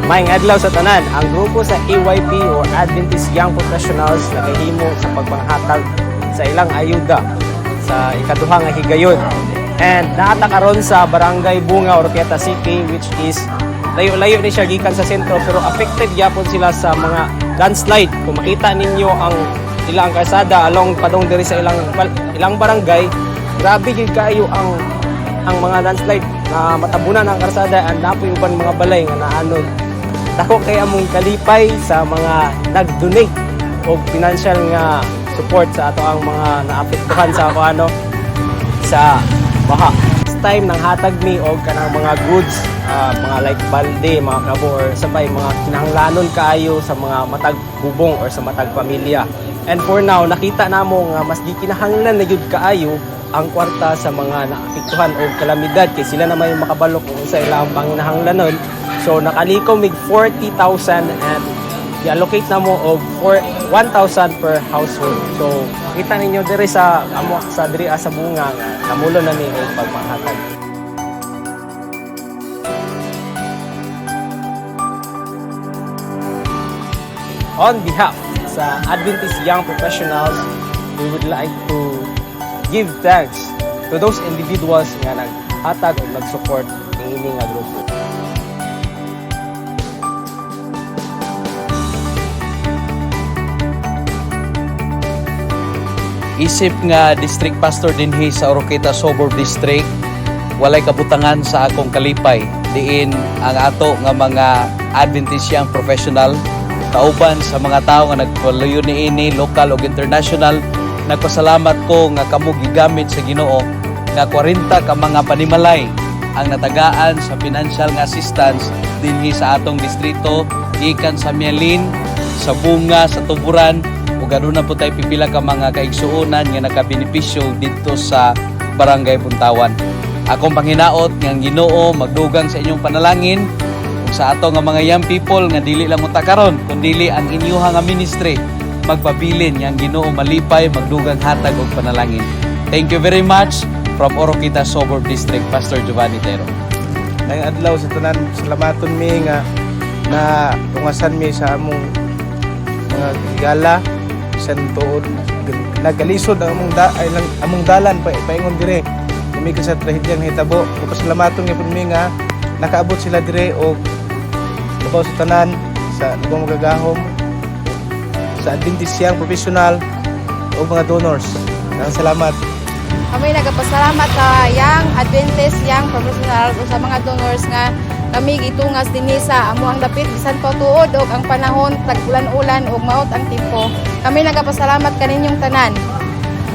Maayong adlaw sa tanan, ang grupo sa AYP or Adventist Young Professionals nakahimo sa pagpanghatag sa ilang ayuda sa ikaduha nga higayon. And naa ta karon sa Barangay Bunga, Oroquieta City, which is layo-layo ni siya gikan sa sentro, pero affected gyapon sila sa mga landslide. Kung makita ninyo ang ilang kalsada along padong diri sa ilang ilang barangay, grabe gyud kaayo ang mga landslide na matabunan ang kalsada and naa poy uban mga balay nga naanod. Dako kay among kalipay sa mga nag-donate og financial nga support sa ato ang mga naapektuhan sa ako ano sa baha. This time nang hatag mi og kanang mga goods, mga like balde, mga kabo or sabay mga kinahanglanon kaayo sa mga matag bubong or sa matag pamilya. And for now, nakita namo nga mas gikinahanglan na gyud kaayo ang kwarta sa mga naapektuhan og kalamidad kay sila na may makabalo kung unsa ilang panginahanglanon. So nakalikom mig 40,000 and i-allocate na mo og 1,000 per household. So kita ninyo diri sa amo sa diri sa Bunga nga namulo na ni og pagpanghatag. On behalf sa Adventist Young Professionals, we would like to give thanks to those individuals nga naghatag o nag-support ini nga grupo. Isip nga district pastor dinhi sa Oroquieta Suburb District, walay kabutangan sa akong kalipay diin ang ato nga mga Adventist Young Professional kauban sa mga tawo nga nagpaluyo niini, local ug international. Nagpasalamat ko nga kamo gigamit sa Ginoo nga 40 ka mga panimalay ang natagaan sa financial nga assistance dinhi sa atong distrito, gikan sa Mialin, sa Bunga, sa Tuburan, ug aduna po tay pipila ka mga kaigsuonan nga nakabenepisyo didto sa Barangay Buntawan. Akong panghinaot nga ang Ginoo magdugang sa inyong panalangin ug sa ato nga mga young people nga dili lang unta karon kundili ang inyuha nga ministry magpabilin nga ang Ginoo malipay magdugang hatag og panalangin. Thank you very much from Oroquieta Suburb District, Pastor Giovanni Tero. Maayong adlaw sa tanan, salamaton mi nga na tungasan mi sa among mga higala bisan tuod nagkalisod ang among da, ay, lang, among dalan pa paingon dire gumikan sa trahedyang nahitabo. Pasalamaton gyud mi nga nakaabot sila dire og labaw sa tanan sa lubong magagahom sa Adventist Young Professional o mga donors. Daghang salamat. Kami nagapasalamat sa Young Adventist Young Professional o sa mga donors nga kami gitungas dinhi sa amuang dapit bisan pa tuod og ang panahon tag-ulan-ulan ug maot ang timpo. Kami nagapasalamat kaninyong tanan.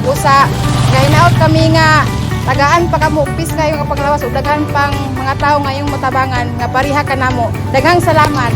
Usa gahinaot kami nga tagaan pa kamo peace kayo nga panglawas ug daghan pang mga tawo ngayong matabangan nga pareha kanamo. Daghang salamat.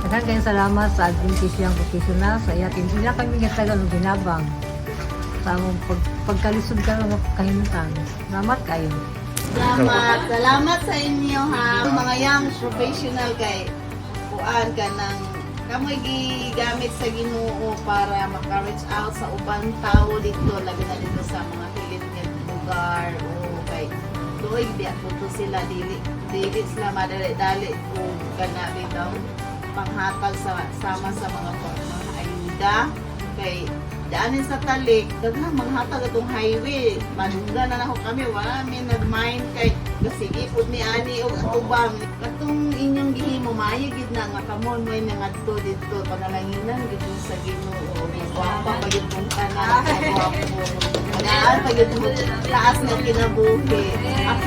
Daghang kayong salamat sa Adventist Young Professional sa iyatin. Ila kami gatagan og ginabang sa among pagkalisod karon nga kahimtang. Salamat kayo. Salamat. Salamat sa inyo ha. Mga young professional kay kuan ka ng kamoy gigamit sa Ginoo para maka-reach out sa ubang tao dito, labi na dito sa mga hilit nga lugar o kay luoy biya po to sila, dili dili sila madali-dali o kana bitaw panghatag sa sama sa mga ayuda kay daanin sa talik daghang manghatag atong highway, madunggan na nako kami, wala mi nagmind kay sige pud mi ani og atubang katong inyong gihimo. Maayo gid na nga kamo mo'y nangadto didto, panalanginan gid mo sa Ginoo. Gwapa pa gid mong tanan, gwapo. Taas pa gid mo, taas nga kinabuhi. Ako